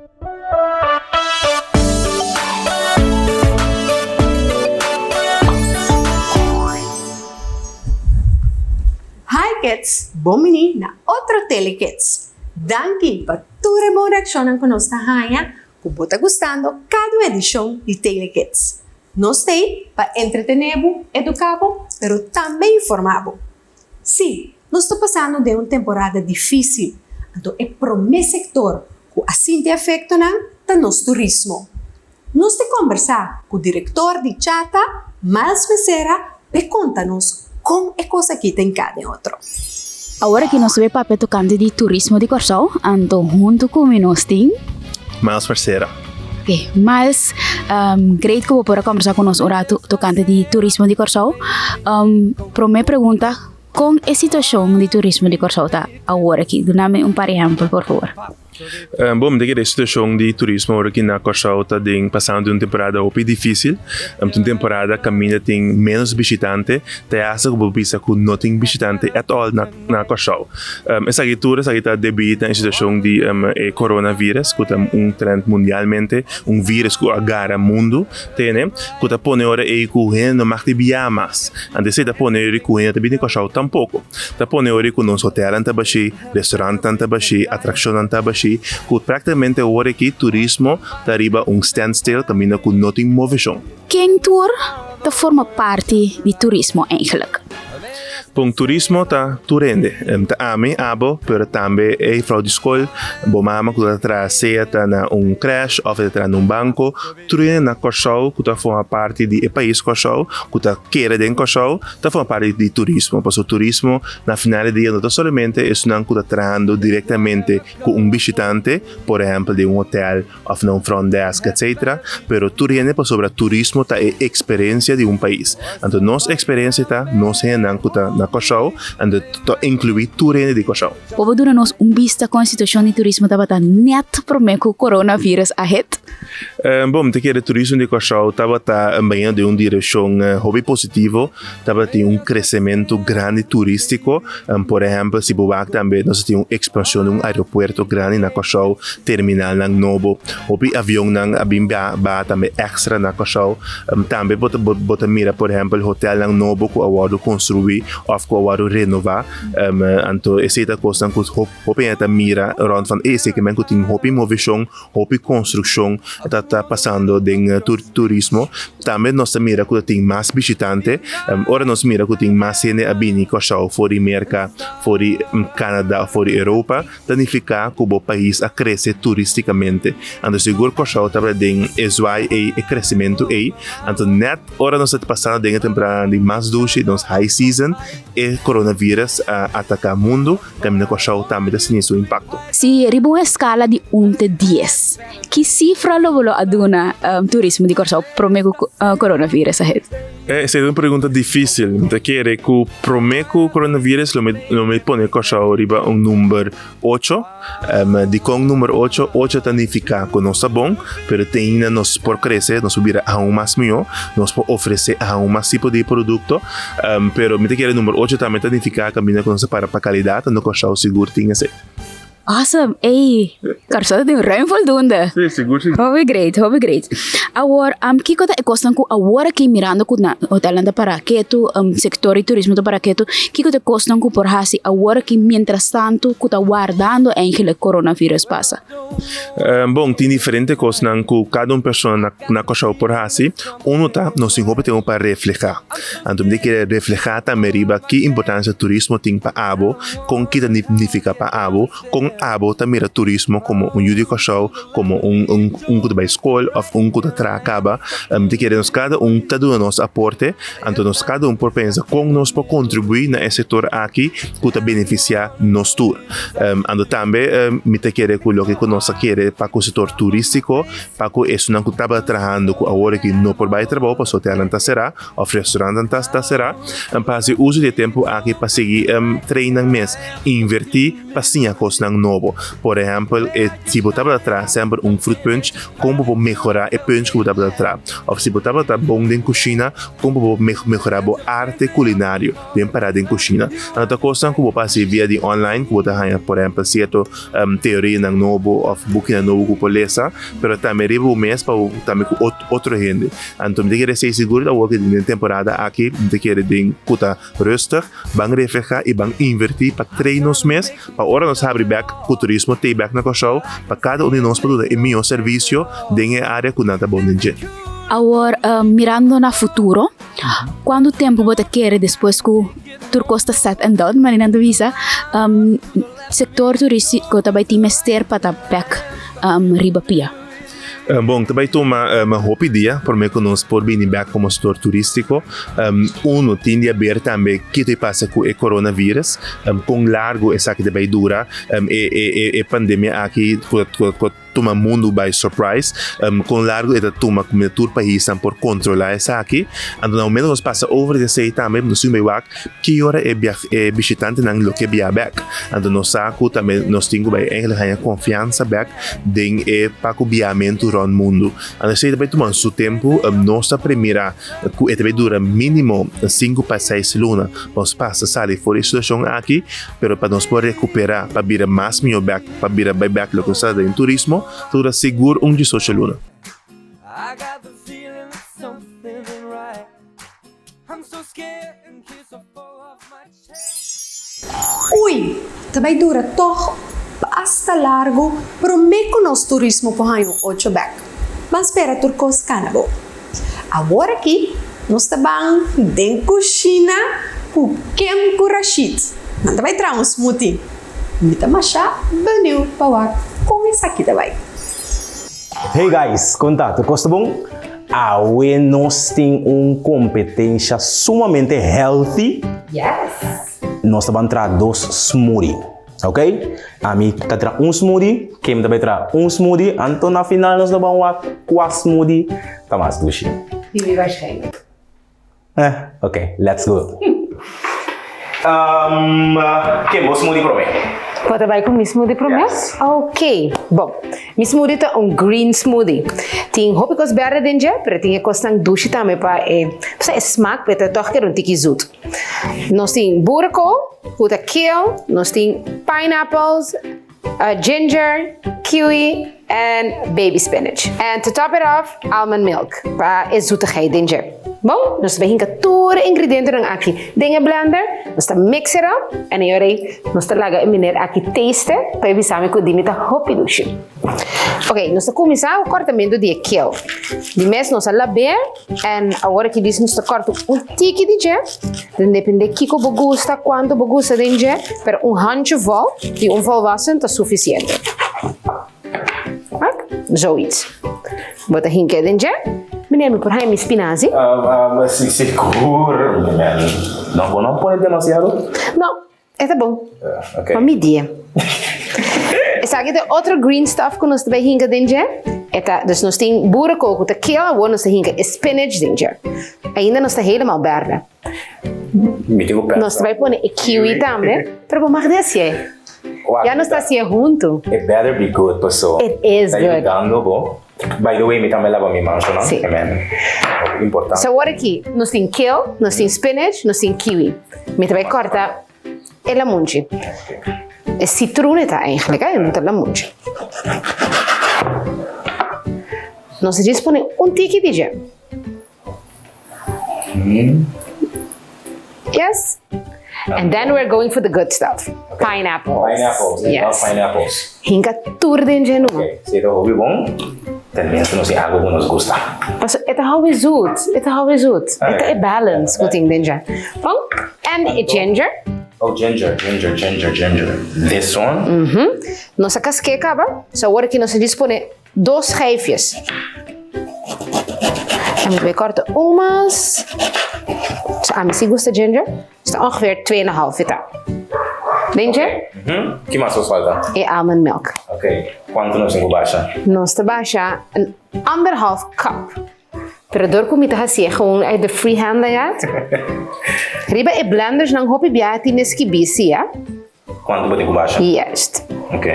Hi kids, bon bini na otro Telekids. Danki pa tur e bon reakshonnan ku nos ta haña ku bo ta gustando kada un edishon di Telekids. Nos t'ei pa entretené bo, eduká bo, pero tambe informá bo. Sí, nos ta pasando den un temporada difísil, anto e promé sektor ku a sinti efektonan ta nos turismo. Nos ta kombersá ku direktor di Chata, Miles Becerra, p'e konta nos kon e kos akí ta hinká den otro. Awor aki nos ta papia tokante di turismo di Kòrsou, anto huntu ku mi nos tin. Miles Becerra. Ok, Miles, great ku bo por a kombersá ku nos un ratu tokante di turismo di Kòrsou. Promé pregunta, kon e situashon di turismo di Kòrsou ta awor aki? Duna mi un par ehèmpel, por fabor. Bon, mi ta kere e situashon di turismo awor aki na Kòrsou ta den pasando un temporada hopi difísil. Ta un temporada kaminda tin ménos bishitante, te asta ku bo bisa ku no tin bishitante at all na na Kòrsou. Esaki tur esaki ta debí na e situashon di e coronavirus ku ta un trend mundialmente, un virus ku a gara mundu tene, ku ta pone ora ei ku hende no mag di biaha mas. Anto esei ta pone ora ku hende no ta bini Kòrsou tampoko. Ta pone ora ku nos hotelnan ta bashí, restaurantnan ta bashí, atrakshonnan ta bashí, ku práktikamente awor aki turismo ta riba un standstill kaminda ku no tin moveshon. Ken tur ta forma parti di turismo eigenlijk? Bon, turismo ta tur hende. Ta ami, abo, pero tambe e juffrouw di skol, bo mama ku ta traha sea ta na un crèche òf e ta traha na un banko. Tur hende na Kòrsou ku ta forma parti di e pais Kòrsou, ku ta kere den Kòrsou, ta forma parti di turismo. Pasobra turismo na final di dia no ta solamente esunnan ku ta trahando direktamente ku un bishitante, por ehèmpel den un hotèl, of na un front desk etc. Pero tur hende pasobra turismo ta e experiencia di un pais. Anto nos experiencia ta nos hendenan cu ta na Corsou, anto ta inclui tur hende di Corsou. Bo por duna nos un bista con e situacion di turismo tabata net prome cu coronavirus a hit? Bon, mi ta kere turismo di Corsou tabata bayendo den un direccion hopi positivo. Tabatin un kresementu grandi turístiko. Por ehèmpel, si bo wak tambe nos a tin un ekspanshon di un aeropuerto grandi na Kòrsou, terminalnan nobo, hopi avionnan a bin baha tambe èkstra na Kòrsou. Tambe bo ta bo ta mira por ehèmpel hotèlnan nobo ku a wòrdu konstruí òf ku a wòrdu renová. Anto esei ta kosnan ku hopi hende ta mira rònt van esei ke men ku tin hopi moveshon. Hopi konstrukshon ta ta pasando den turismo. Tambe nos ta mira ku ta tin mas bishitante. Ora nos mira ku tin mas hende a bini Kòrsou for di Merka, for di Kanada òf for di Europa, ta nifiká ku bo pais a krese turístikamente. Anto sigur Kòrsou tabata den e zwaai ei, e kresementu ei. Anto nèt ora nos ta pasando den e temporada di mas dushi, nos high season, e coronavirus a ataká mundu. Kaminda Kòrsou tambe ta sinti su impakto. Si riba un eskala di un te dies, ki sifra lo bo lo a duna turismo di Kòrsou promé ku coronavirus a hit? Esei ta un pregunta difísil. Mi ta kere ku promé ku coronavirus lo mi lo mi pone Kòrsou riba un number ocho. Dikon number ocho? Ocho ta nifiká ku nos ta bon, pero te ainda nos por krese, nos por bira aun mas mihó, nos por ofresé aun mas tipo di produkto. Pero mi ta kere number ocho tambe ta nifiká kaminda ku nos ta para pa kalidat, anto Kòrsou sigur tin esei. Awesome! Ey, Kòrsou ta tin ruim voldoende. Sí, sigur sigur. Hopi great, hopi great. Awor, kiko ta e kosnan ku awor aki mirando ku na hotelnan ta para ketu, sektor di turismo ta para ketu, kiko ta e kosnan ku por hasi awor aki mientras tantu ku ta wardando eigenlijk coronavirus pasa? Bon, tin diferente kosnan ku kada un persona na Kòrsou por hasi. Uno ta, nos tin hopi tempu pa reflehá. Anto mi ta kere reflehá tambe riba ki importansia turismo tin pa abo, kon ki ta nifiká pa abo, kon abo ta mira turismo komo un yu di Kòrsou, komo un un ku ta bai skol òf un ku ta traha kaba. Mi ta kere nos kada un ta duna nos aporte, anto nos kada un por pensa kon nos por kontribuí na e sektor aki ku ta benefisiá nos tur. Anto tambe mi ta kere ku loke ku nos ta kere pa ku sektor turístiko, Pa ku esunnan ku tabata trahando ku awor aki no por bai trabou pasobra hotelnan ta será òf restaurantnan ta ta será, pa hasi uso di e tempu aki pa sigui train nan mes, invertí pa siña kosnan nobo. nobo. Por ehèmpel, e si bo tabata traha semper un fruit punch, kon bo por mehorá e punch ku bo tabata traha? Òf si bo tabata bon den kushina, kon bo por mehorá bo arte kulinario den pará den kushina? Nan ta kosnan ku bo por hasi via di online, ku bo ta haña por ehèmpel sierto teorianan nobo òf bukinan nobo ku bo por lesa, pero tambe riba bo mes pa bo tambe ku otro hende. Anto mi ta kere esei sigur awor ku den temporada aki mi ta kere den ku ta rustig, ban reflehá i ban invertí pa train nos mes pa ora nos habri bèk ku turismo tei bèk na Kòrsou pa kada un di nos por duna e mihó servisio den e área ku nan ta bon den dje. Awor, mirando na futuro, kuantu tempu bo ta kere despues ku tur kos ta set and done, manera nan ta bisa, sektor turístiko ta bai tin mester pa ta bèk riba pia? Bon, ta bai tuma hopi dia prome ku nos por bini bek komo stor turístiko. Uno, tin di haber tambe kiko ta pasa ku e coronavirus, kon largu esaki ta bai dura, e pandemia aki ku a tuma mundu by surprise, kon largu e ta tuma ku tur paisnan por kontrolá esaki. Anto na momento ku nos pasa over di esei tambe nos tin bai wak ki ora e e bishitantenan lo ke bia bek. Anto nos sa ku tambe nos tin ku bai eigenlijk haña konfiansa bek den e pa ku biamentu rònt mundu. Anto esei ta bai tuma su tempu. Nos ta premira ku e ta bai dura mínimo sinku pa seis luna pa nos pasa sali for di e situashon aki, pero pa nos por rekuperá pa bira mas mihó bèk, pa bira bai bèk loke nos ta den turismo, ta dura sigur un diesocho luna. Ui, ta bai dura tòg basta largu promé ku nos turismo por haña un ocho bèk. Ban spera tur kos kana bon. Awor aki nos ta ban den kushina ku Kim ku Rashid. Nan ta bai traha un smoothie. Mi ta masha beniu pa wak kon esaki ta bai. Hey guys, kon ta? Tur kos ta bon? Awe nos tin un kompetensha sumamente healthy. Yes! Nos ta ban traha dos smoothie, ok? Ami ta traha un smoothie, Kim ta bai traha un smoothie, anto na final nos ta ban wak kua smoothie ta mas dushi. Bibi waarschijnlijk. Eh, ok, let's go. Um, Kim, bo smoothie promé. Bo ta bai ku mi smoothie promé? Yes. Ok, bon. Mi smoothie ta un green smoothie. Tin hopi kos berde den dje, pero tin e kosnan dushi tambe pa e, sa e smak, pero ta tòg keda un tiki zoet. Nos tin boerenkool, ku ta kale, nos tin pineapples, Ginger, kiwi en baby spinach. En to top it off, almond milk pa e zoetigheid den dje. Bon, nos ta bai hinka tur e ingredientenan aki den e blender, nos ta mix it up en e ora ei nos ta laga e meneer aki taste pa e bisa mi ku di mi ta hopi dushi. Ok, nos ta kuminsá ku kòrtamentu di e kale. Di mes nos a lab'é en awor aki dis nos ta kòrta un tiki di dje. Den depende kiko bo gusta, kuantu bo gusta den dje, pero un handje vol di un volwassen ta sufisiente. Wak, zoiets. Bo ta hinke den dje. Meneer, mi por haña mi spinazi? Si, sigur. No, bo no pone demasiado? No, E ta bon. Pa mi dia. Esaki ta otro green stuff ku nos ta bai hinka den dje. E ta, dus nos tin boerenkool ku ta keel, awor nos ta hinka e spinach den dje. Ainda nos ta helemaal berde. Mi tin ku pensa. Nos ta bai pone e kiwi tambe, pero bo mag di hasié. Ya nos ta hasié huntu. It better be good paso. It is good. Ta yudando bo. By the way, mi tambe laba mi manchonan. Sí. Amen. Hopi importante. So awor aki nos tin kale, nos tin spinach, nos tin kiwi. Mi ta bai kòrta e lamunchi. E citroen e ta eigenlijk, hè, no ta lamunchi. Nos ta djis pone un tiki di dje. Yes. And then we're going for the good stuff. Okay. Pineapples. Pineapples. I love Yes. pineapples. Hinka tur den dje numa. Okay, si ta hopi bon, tenminste nos tin algo ku nos gusta. Paso e ta hopi zoet. E ta hopi zoet. E ta e balance ku tin den dje. Bon, and e ginger. Oh, ginger, ginger, ginger, ginger. This one? Mhm. Nos a kask'é kaba. So awor aki nos a djis pone Dos schijfjes. En mi bai korta un mas. So, ami si gusta ginger. Dus ta ongeveer twee en een half e ta. Ginger? Mm -hmm. Ki mas nos falta? E almond milk. Oké. Kuantu nos tin ku basha? Nos ta basha een anderhalf cup. Pero dor ku mi ta hasié gewoon uit de freehand like that. Riba e blenders nan hopi biaha tin e skibí si, ya. Kuantu bo tin ku basha? Juist. Ok.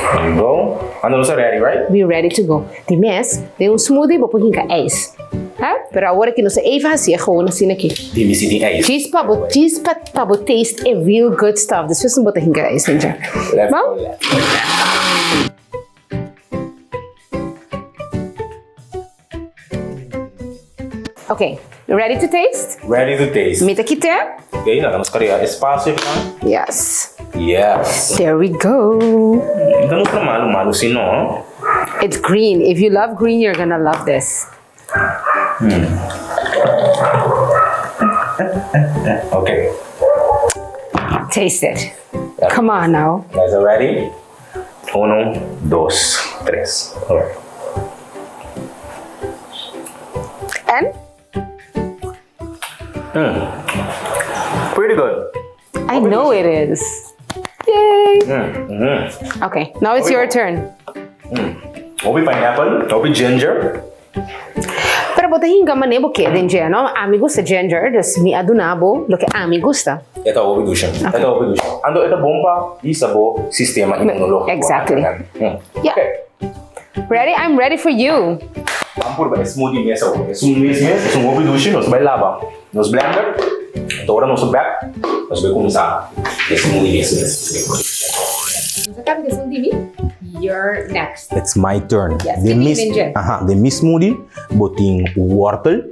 There you go. Ando nos ta ready, right? We ready to go. Di mes, den un smoothie bo por hinka ijs. Ha? Pero awor aki nos ta even hacié gewoon asina aki. Di mi si tin ijs. Djis pa bo, djis pa, pa bo taste e real good stuff. Despues no bo ta hinka ijs den dje. Let's Bon? go, let's go. Ok, ready to taste? Ready to taste. Mi ta kite. Ok, nou nos crea espacio aquí. Yes. Yes. There we go. No ta malo malo si no. It's green. If you love green, you're gonna love this. Ok. Taste it. Come on now. Guys are ready? Uno, dos, tres. Alright. And? Pretty good. I know it is. Yay! Okay, now it's your turn. Hopi pineapple, hopi ginger. Pero bo ta hinga mane bo ke den dje, no? Ami gusta ginger, dus mi a duna bo loke ami gusta. E ta hopi dushi. E ta hopi dushi. Anto e ta bon pa hisa bo sistema inmunologico. Exactly. Yeah. Okay. Ready? I'm ready for you. Ban purba e smoothie mes awor. E smoothie mes mes es un hopi dushi. Nos bai laba nos blender. Anto ora nos bek, nos bai cuminsa e smoothie mes mes. Nos a caba di esun di mi. You're next. It's my turn. Yes, Den kiko mis, tin dje? aha, den mi smoothie bo tin wortel,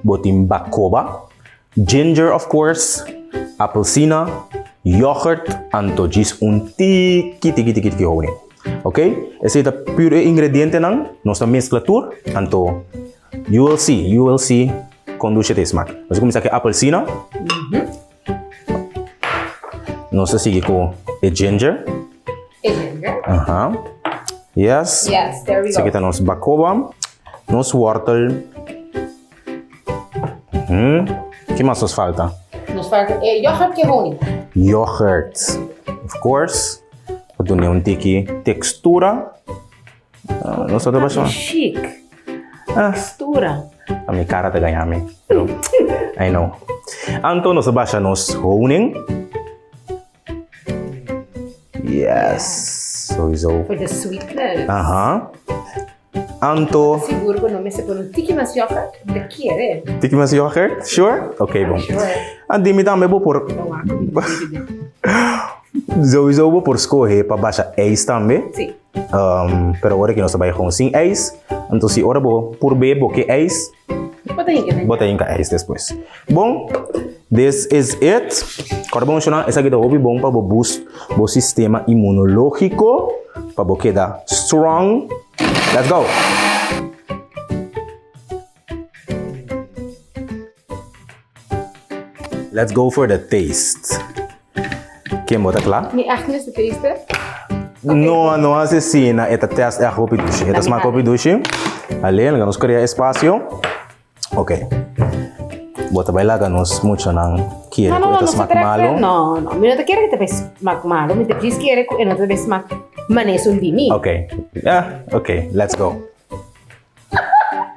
bo tin bacoba, ginger of course, apelsina, yoghurt, anto djis un tiki tiki tiki tiki honing. Ok, esei ta pur e ingredientenan, nos ta mezcla tur, anto you will see, you will see con dushi ta e smaak. Nos ta cuminsa cu e apelsina. Nos ta sigui cu e ginger. E ginger. Aha. Yes. Yes, there we go. Esaki ta nos bacoba, nos wortel. Ki mas nos falta? Nos falta e yoghurt cu honing. Yoghurt. Of course. Pa duna un tiki textura. Nos ta basha. Chic. Textura. A mi cara ta gaña mi. Pero, I know. Anto nos ta basha nos honing. Yes. Sowieso. For the sweetness. Aha. Anto. Sigur ku no mester pone un tiki mas yoghurt? Mi ta kere. Tiki mas yoghurt? Sure? Ok, bon. Sure. Di mi tambe bo por. Sowieso bo por skohe pa basha ijs tambe. Si. Pero ora ki nos ta bai gewoon sin ijs. Anto si ora bo purbe bo ke ijs. Bo ta hinka den. Bo ta hinka ijs despues. Bon, this is it. Kòrda bon shona, esaki ta hopi bon pa bo boost bo sistema inmunológiko, pa bo keda strong. Let's go! Let's go for the taste. Ken bo ta kla? Mi echt mester taste? No, no hace asina. E ta test echt hopi dushi. E ta smaak hopi dushi. Ale, laga nos krea espacio. Ok. Bo ta bai laga nos muchanan kere ku e ta smak malo? No, no, mi no ta kere ku e ta bai smak malo. Mi ta djis kere ku e no ta bai smak manera esun di mi. Ok. Yeah, ok. Let's go.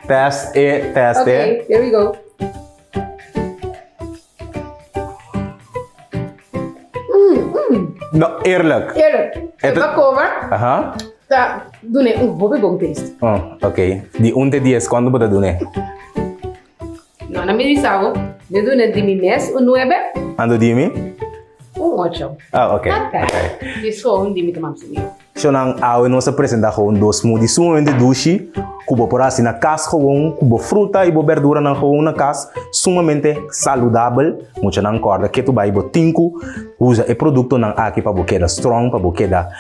Test e, test e. Ok, here we go. No, eerlijk. Eerlijk. E bakoba Aha. ta dune un hopi bon taste. Oh, ok. Di un te dies, cuanto bo ta dune? No, na mi bisa bo. Mi dune di mi mes un nuebe. Ando di mi? Un ocho. Ah, ok. Not bad. Ok. Di gewoon di mi ta mamsi mi. Shonnan, awe nos a presenta gewoon dos smoothie sumamente dushi ku bo por hasi na kas gewoon ku bo fruta i bo berduranan gewoon na kas sumamente saludabel. Muchanan kòrda ke tu bai bo tin ku usa e produktonan aki pa bo keda strong, pa bo keda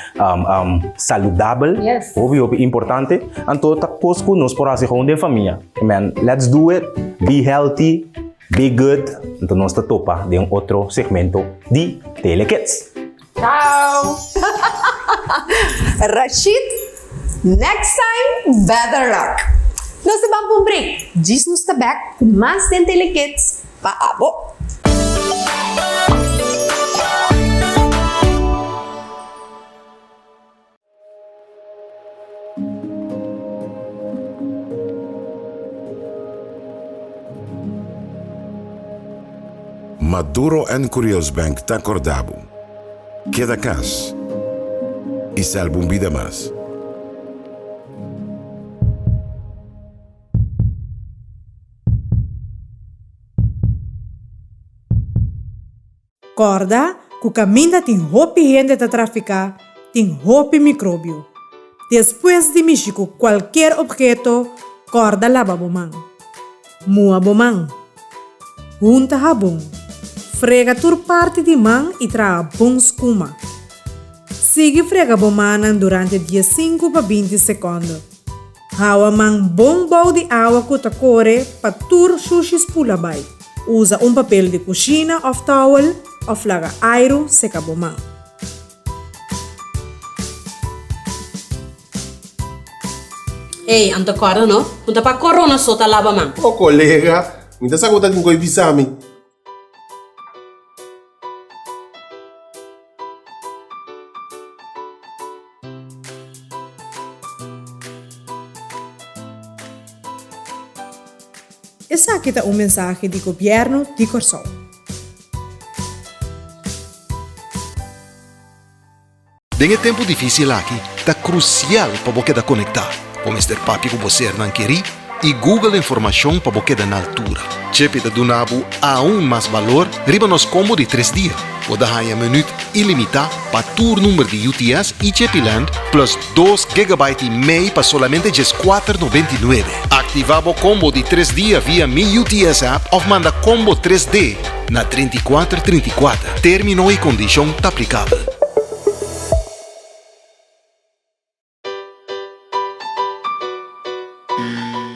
saludabel. Yes. Hopi hopi importante. Anto ta kos ku nos por hasi gewoon den famia. Man, let's do it, be healthy, be good. Anto nos ta topa den otro segmento di Telekids. Ciao! Rashid, next time, better luck! Nos ta ban pa un break, djis nos ta bek ku mas den Telekids pa abo. Maduro and Curios Bank ta korda bo. Keda kas i salba un bida mas. Kòrda ku kaminda tin hopi hende ta trafiká, tin hopi mikrobio. Despues di mishi ku kualkier opheto, kòrda laba bo man. Mua bo man. Hunta habon. Frega tur parti di man i traha bon skuma. Sigui frega bo mannan durante diesinku pa 20 sekònde. Hawa man bon bou di awa ku ta kore pa tur shushi spula bai. Usa un papel di kushina òf tòwel òf laga airu seka bo man. Ey, anto kòrda no, ku ta pa korona so ta laba man. Oh kolega, mi ta sa ku bo ta tin koi bisa mi. Esaki ta un mensahe di Gobièrnu di Kòrsou. Den e tempu difísil aki, ta krusial pa bo keda konektá. Bo mester papia ku bo sernan kerí i Google informashon pa bo keda na altura. Chepe ta duna bo aun mas balor riba nos kombo di tres dia. Bo ta haña minüt ilimitá pa tur number di UTS i Chepiland plus 2 gigabyte i mei pa solamente 14,99. Aktivá bo kombo di tres dia via Mi UTS app òf manda Combo 3D na 3434. Término i kondishon ta aplikabel.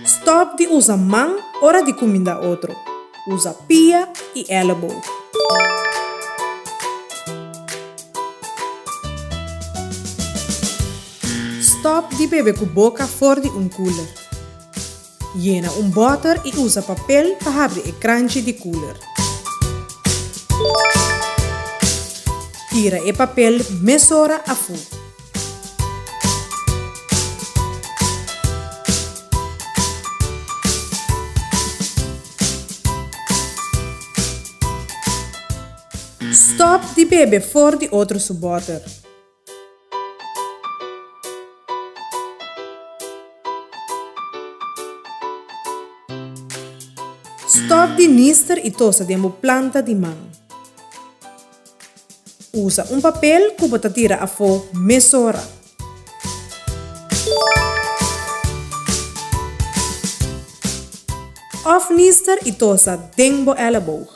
Stòp di usa man ora di kuminda otro. Usa pia i èleboog. Stòp di bebe ku boka for di un cooler. Yena un bòter i usa papel pa habri e kranchi di cooler. Tira e papel mesora afó. Stòp di bebe for di otro su bòter. Stòp di nister i tosa den bo planta di man. Usa un papel ku bo ta tira afó mesora. Òf nister i tosa den bo èleboog.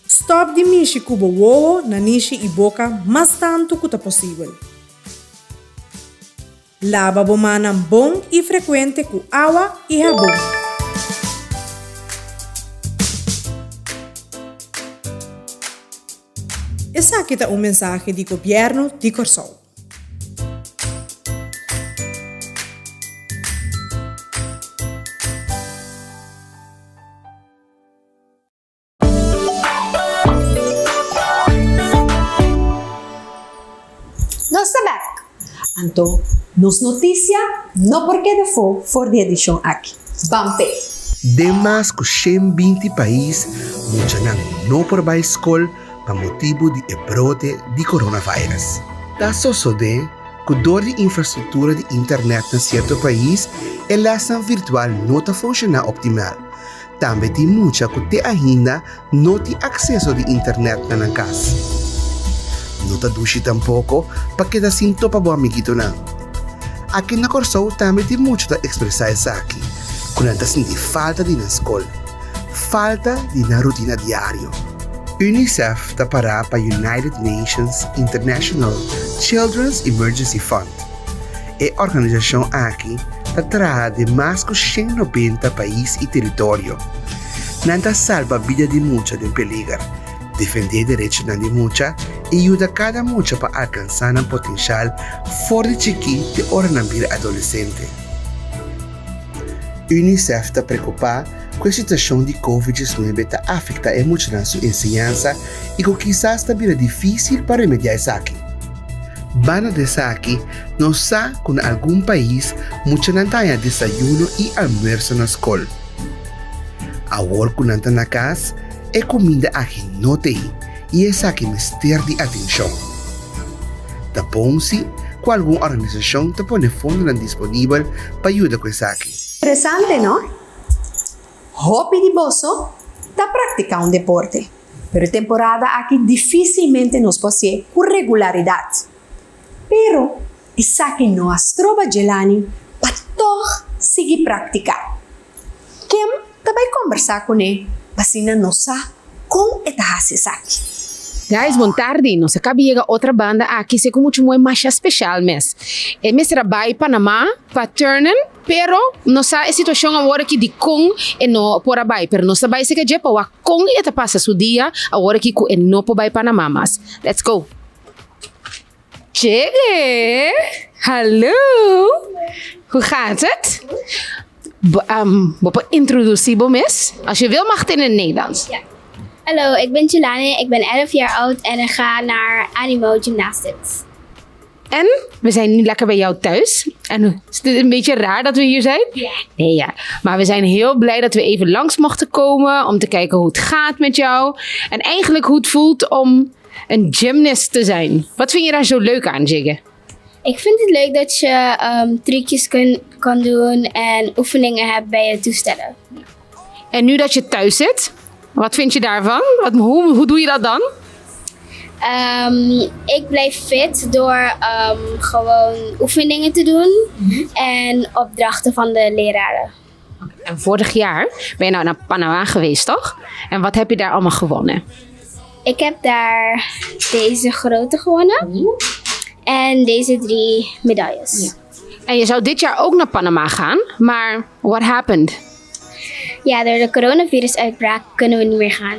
Stòp di mishi ku bo wowo, nanishi i boka mas tantu ku ta posibel. Laba bo mannan bon i frekuente ku awa i habon. Esaki ta un mensahe di Gobièrnu di Kòrsou. Nos ta bek! Anto, nos notisia no por keda afó for di edishon aki. Ban p'e! Den mas ku 120 pais muchanan no por bai skol pa motibu di e brote di coronavirus. Ta sosodé ku dor di infrastruktura di internet na sierto pais e lèsnan virtual no ta funshoná optimal. Tambe tin mucha ku te ainda no tin akseso di internet na nan kas. No ta dushi tampoko pa keda sin topa bo amiguitonan. Aki na Kòrsou tambe tin mucha ta ekspresá esaki, ku nan ta sinti falta di nan skol. Falta di nan rutina diario. UNICEF ta pará pa United Nations International Children's Emergency Fund. E organisashon aki ta traha den mas ku 190 pais i teritorio. Nan ta salba bida di mucha den peliger, defendé derechonan di mucha i yuda kada mucha pa alkansá nan potenshal for di chikí te ora nan bira adolesente. UNICEF ta preokupá ku e situashon di Covid 19 ta afektá e muchanan su enseñansa i ku kisas ta bira difísil pa remediá esaki. Banda di esaki, nos sa ku na algun pais muchanan ta haña desayuno i almuerso na skol. Awor ku nan ta na kas, E kuminda aki no t'ei i esaki mester di atenshon. Ta bon si ku algun organisashon ta pone fondonan disponibel pa yuda ku esaki. Interesante, no? Hopi di boso ta praktiká un deporte, pero e temporada aki difísilmente nos por hasié ku regularidat. Pero esaki no a stroba Jelani pa tòg sigui praktiká. Kim ta bai kombersá kuné pa asina nos sa kon e ta hasi esaki. Guys, bon tardi. Nos a kabi yega otra banda aki se ku muchu mooi masha speshal mes. E mester a bai Panama pa turnen, pero nos sa e situashon awor aki dikon e no por a bai. Pero nos ta bai seka dje pa wak kon e ta pasa su dia awor aki ku e no por bai Panama mas. Let's go. Chege! Hallo! Hoe gaat het? Um, bo por introducí bo mes? Als je wil mag het in het Nederlands. Ja. Hallo, ik ben Jelane, ik ben 11 jaar oud en ik ga naar Animo Gymnastics. En we zijn nu lekker bij jou thuis. En is het een beetje raar dat we hier zijn? Ja. Nee, ja. Maar we zijn heel blij dat we even langs mochten komen om te kijken hoe het gaat met jou. En eigenlijk hoe het voelt om een gymnast te zijn. Wat vind je daar zo leuk aan, Jigge? Ik vind het leuk dat je um, trucjes kun, kan doen en oefeningen hebt bij je toestellen. En nu dat je thuis zit, wat vind je daarvan? Wat, hoe, hoe doe je dat dan? Um, ik blijf fit door um, gewoon oefeningen te doen mm -hmm. en opdrachten van de leraren. En vorig jaar ben je nou naar Panama geweest, toch? En wat heb je daar allemaal gewonnen? Ik heb daar deze grote gewonnen. En deze drie medailles. Ja. En je zou dit jaar ook naar Panama gaan, maar what happened? Ja, door de coronavirusuitbraak kunnen we niet meer gaan.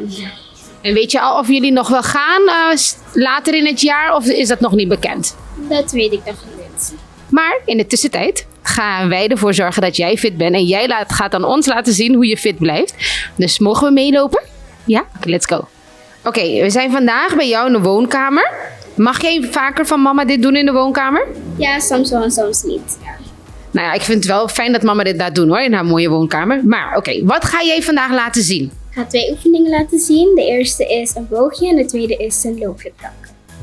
En weet je al of jullie nog wel gaan uh, later in het jaar of is dat nog niet bekend? Dat weet ik nog niet. Maar in de tussentijd gaan wij ervoor zorgen dat jij fit bent. En jij laat, gaat aan ons laten zien hoe je fit blijft. Dus mogen we meelopen? Ja? Oké, let's go. Oké, we zijn vandaag bij jou in de woonkamer. Mag jij vaker van mama dit doen in de woonkamer? Ja, soms wel en soms niet. Ja. Nou ja, ik vind het wel fijn dat mama dit laat doen hoor, in haar mooie woonkamer. Maar oké, wat ga jij vandaag laten zien? Ik ga twee oefeningen laten zien. De eerste is een boogje en de tweede is een loopje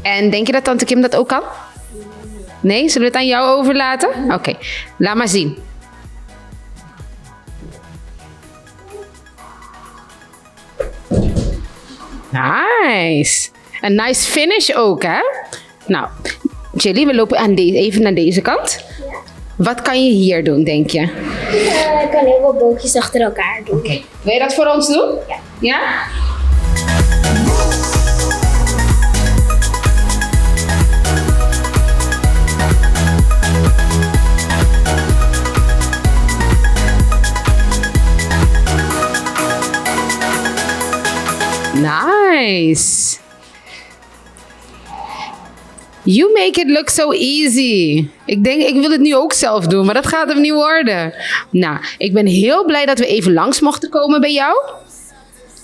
En denk je dat tante Kim dat ook kan? Nee, zullen we het aan jou overlaten? Oké, laat maar zien. Nice. Een nice finish ook, hè? Nou, Jelly, we lopen aan even naar deze kant. Wat kan je hier doen, denk je? Eh, ik kan heel veel boogjes achter elkaar doen. Oké. Wil je dat voor ons doen? Ja. Ja? Nice. You make it look so easy. Ik denk, ik wil het nu ook zelf doen, maar dat gaat hem niet worden. Nou, ik ben heel blij dat we even langs mochten komen bij jou.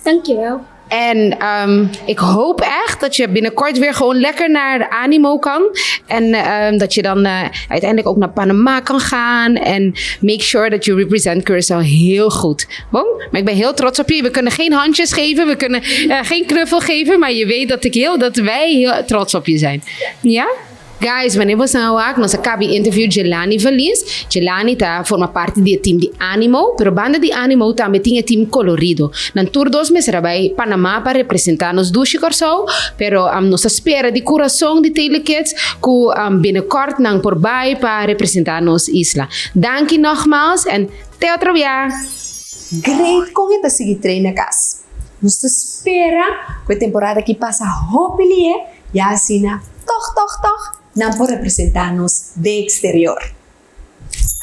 Dankjewel. En um, ik hoop echt dat je binnenkort weer gewoon lekker naar de Animo kan. En um, dat je dan uh, uiteindelijk ook naar Panama kan gaan. En make sure that you represent Curaçao heel goed. Bon? Maar ik ben heel trots op je. We kunnen geen handjes geven, we kunnen uh, geen knuffel geven. Maar je weet dat, ik heel, dat wij heel trots op je zijn. Ja? Guys, wanneer we zijn wak, nos a kabi interview Jelani Valies. Jelani ta forma parti di e team di Animo, pero banda di Animo tambe tin e team Colorido. Nan tur dos mester a bai Panama pa representa nos dushi Kòrsou, pero um, nos ta spera di kurason di Telekids ku um, binnenkort nan por bai pa representa nos isla. Danki nogmaals en te otro bia! Great kon e ta sigui train na kas. Nos ta spera ku e temporada aki pasa hopi lihe ya asina tòg tòg tòg nan por representá nos den eksterior.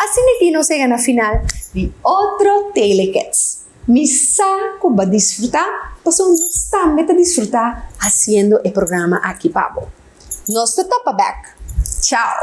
Asina aki nos yega na final di otro Telekids. Mi sa ku bo a disfrutá pasobra nos tambe ta disfrutá hasiendo e programa aki pa bo. Nos ta topa bèk. Chao!